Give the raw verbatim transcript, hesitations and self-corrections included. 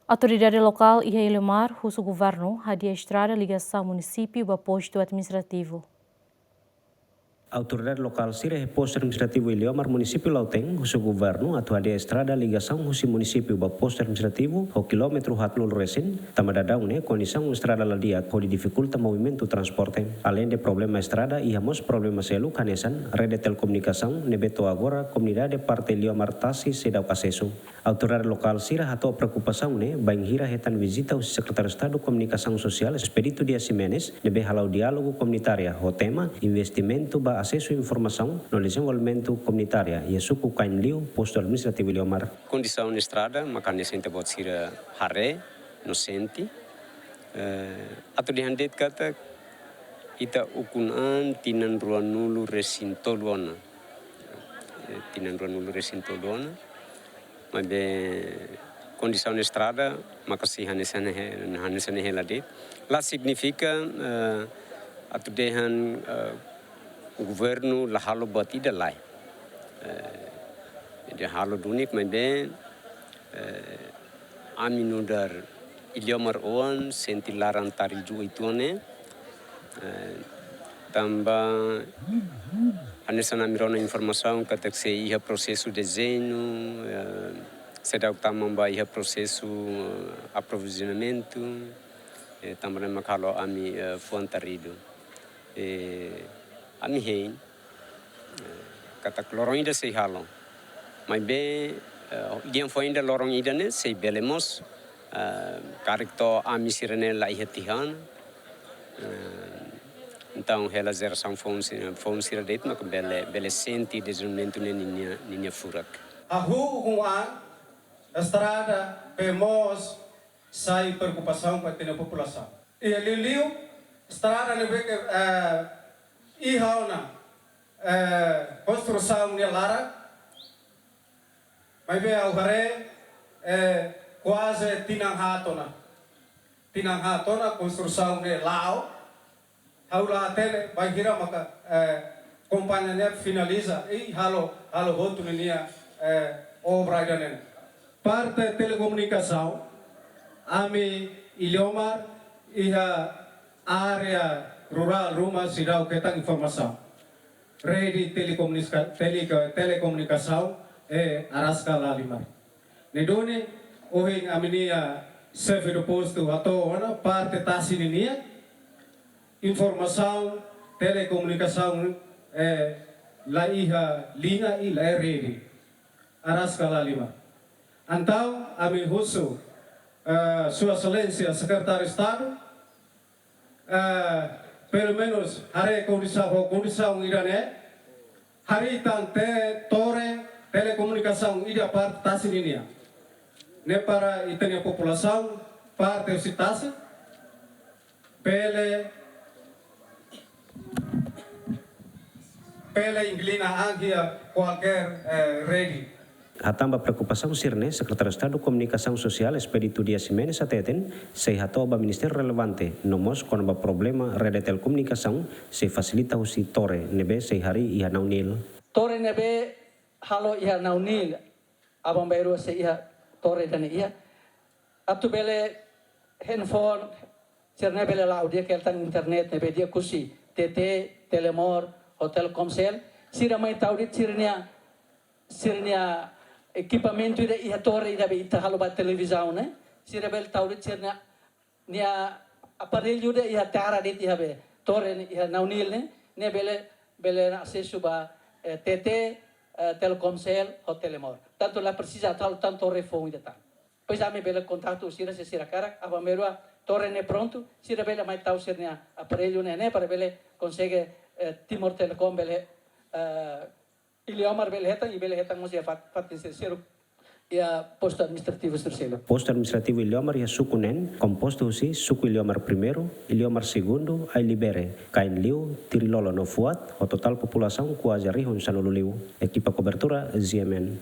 Autoridade lokál iha Iliomar husu governu hadi'a estrada ligasaun munisípiu ba postu administrativu. Autoridade lokál sira iha postu administrativu Iliomar, munisípiu Lautein, husu governu atu hadi'a estrada ligasaun husi munisípiu ba postu administrativu ho kilómetru haatnulu resin, tanba daudaun ne'e kondisaun estrada la di'ak hodi difikulta movimentu transporte. Aleinde problema estrada, iha mós problema seluk hanesan rede telekomunikasaun ne'ebé to'o agora komunidade parte Iliomar tasi seidauk asesu. Autoridade lokál sira hato'o preokupasaun ne'e bainhira hetan vizita husi Sekretáriu Estadu Komunikasaun Sosiál, Expedito Dias Ximenes, ne'ebé hala'o diálogu komunitária ho tema investimentu ba asesu informasaun no dezenvolvimentu komunitária iha suku Kainliu, postu administrativu Iliomar. Kondisaun estrada maka hanesan ita-boot sira haree no sente. Eh, atu dehan de'it katak ita ukun an tinan ruanulu resin tolu ona. Eh, tinan ruanulu resin tolu ona. Maibé kondisaun estrada maka sei hanesan ne'e, hanesan ne'e hela de'it. La signifika, eh, atu dehan, eh, governu la halo buat ida, lae. Eh, ita halo duni, maibé, eh, ami nu'udar Iliomar oan sente laran taridu uitoan ne'e. Eh, tanba hanesan ami rona informasaun katak sei iha prosesu dezeñu, eh, seidauk tama ba iha prosesu, eh, aprovizionamentu, eh, tanba ne'e mak halo ami, eh, fuan taridu. Eh, ami hein, eh, katak loron ida sei halo. Maibé, eh, lian foin ida loron ida ne'e sei bele mós, eh, karik to'o ami sira-ne'e la iha tiha ona. Eh, entaun, hela jerasaun foun si-, foun sira de'it maka bele, bele sente dezenvolvimentu ne'e ninia, ninia furak. Hahú ukun an, estrada, bee moos, sai preokupasaun ba ita-nia populasaun. Iha liuliu estrada ne'ebé ke, eh, iha ona, eh, konstrusaun nia laran, maibé ha'u haree, eh, kuaze tinan haat ona. Tinan haat ona konstrusaun ne'e la'o. Ha'u la hatene bainhira maka, eh, kompañia ne'e finaliza i halo, halo hotu ninia, eh, obra ida-ne'e. Parte telekomunikasaun, ami Iliomar iha área rurál ruma seidauk hetan informasaun. Rede telekomunika-, tele-, telekomunikasaun, eh, araska lahalimar. Ne'e duni, ohin ami-nia xefe do postu hato'o ona parte tasi ninian, informasaun, telekomunikasaun, eh, la iha liña i la iha rede. Araska lahalimar. Entaun, ami husu, eh, Sua Exelénsia Sekretáriu Estadu, eh, pelumenus haree kondisaun, ho kondisaun ida-ne'e, harii tan te-, tore telekomunikasaun ida parte tasi ninian. Ne'e para ita-nia populasaun parte husi tasi bele, bele inklina an iha kualkér, eh, rede. Hatán ba preokupasaun sira-ne'e, Sekretáriu Estadu Komunikasaun Sosiál, Expedito Dias Ximenes, hateten sei hato'o ba ministériu relevante, no mós kona-ba problema rede telekomunikasaun, sei fasilita husi tore ne'ebé sei harii iha Naunil. Tore ne'ebé halo iha Naunil, aban-bainrua sei iha tore ida-ne'e iha. Atu bele handphone sira-ne'e bele la'o di'ak, hetan internet ne'ebé di'ak husi T T, Telemor, ho Telkomcel. Sira mai tau de'it sira-nia, sira-nia ekipamentu ida iha tore ida be ita halo ba televizaun ne'e. Sira bele tau de'it sira-nia, nia aparellu ida iha tara de'it iha be tore ne'e iha Naunil ne'e. Ne'e bele, bele asesu ba, eh, T T, eh, Telkomcel ho Telemor. Tantu la presiza atu halo tan tore foun ida tan. Depois ami bele kontaktu sira se sira hakarak, aban-bainrua tore ne'e prontu, sira bele mai tau sira-nia aparellu ne'e, ne'e para bele konsege, eh, Timor Telecom bele, eh, Iliomar bele hetan, i bele hetan mós iha fat-, fatin seluk, iha postu administrativu seluk. Postu administrativu Iliomar iha suku neen, kompostu husi suku Iliomar Primeiru, Iliomar Segundu, Ailibere, Kainliu, Tirilolo no Fuat, ho totál populasaun kuaze rihun sanulu liu. Ekipa kobertura, G M N.